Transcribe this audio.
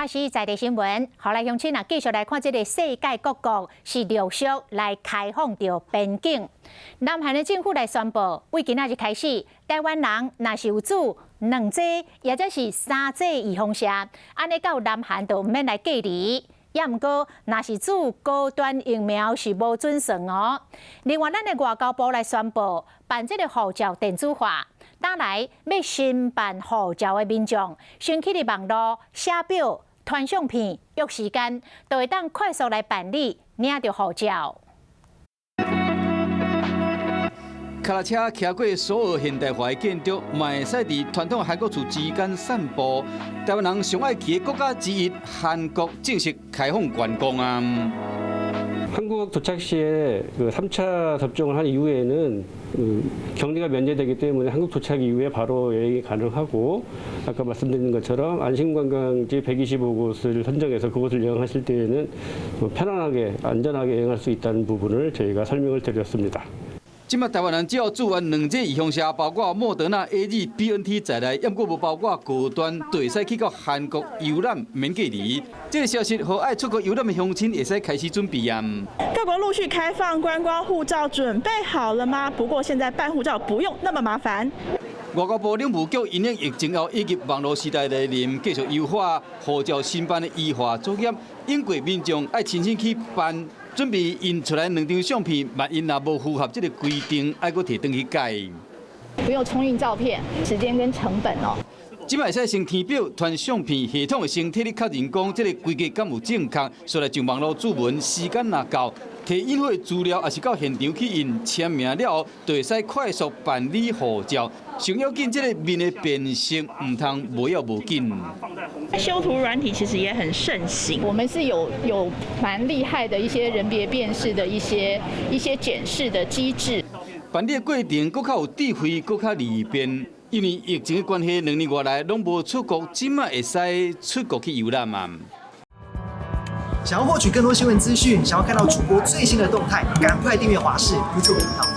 華視在地新聞，予來鄉親啊，繼續來看這个世界各國是陸續來開放著邊境。南韓的政府來宣布，對今仔日開始，台灣人若是有注兩劑，抑者是三劑預防射，按呢到南韓就毋免來隔離。也毋過，若是注高端疫苗是無準算哦。另外，咱的外交部來宣布，辦這个護照電子化。將來欲申辦護照的民眾，先去佇網路寫表、傳相片、約時間，就會當快速來辦理領著護照。跤踏車騎過所有現代化的建築，嘛會使佇傳統韓國厝之間散步。台灣人上愛去的國家之一，韓國正式開放觀光啊！ 한국 도착 시에 그 3차 접종을 한 이후에는 격리가 면제되기 때문에 한국 도착 이후에 바로 여행이 가능하고 아까 말씀드린 것처럼 안심관광지 125곳을 선정해서 그곳을 여행하실 때에는 편안하게 안전하게 여행할 수 있다는 부분을 저희가 설명을 드렸습니다. 這擺台灣人只要注完兩劑預防射，包括莫德納、AZ、BNT 在內，猶閣無包括高端，就會使去到韓國遊覽免隔離。這个消息，予愛出國遊覽的鄉親會使開始準備啊！各國陸續開放觀光護照，準備好了嗎？不過現在辦護照不用那麼麻煩。外交部領務局因應疫情後以及網路時代來臨，繼續優化護照申辦的 e 化作業，英國民眾愛親身去辦。準備印出來兩張相片，萬一若無符合這个規定，愛閣提轉去改。不用沖印照片，時間跟成本哦。這擺會使先填表、傳相片，系統會先替你確認講這个規格敢有正確，煞來上網路注文，時間若到，提印好資料，抑是到現場去印簽名了後，就會使快速辦理護照。上要緊，這个面的辨識毋通無要無緊。修圖軟體其實也很盛行，我們是有蠻厲害的一些人別辨識的一些檢視的機制。辦理的過程閣較有智慧，閣較利便。因為疫情的關係，2年外來攏無出國，這擺會使出國去遊覽啊！想要獲取更多新聞資訊，想要看到主播最新的動態，趕快訂閱華視 YouTube 頻道。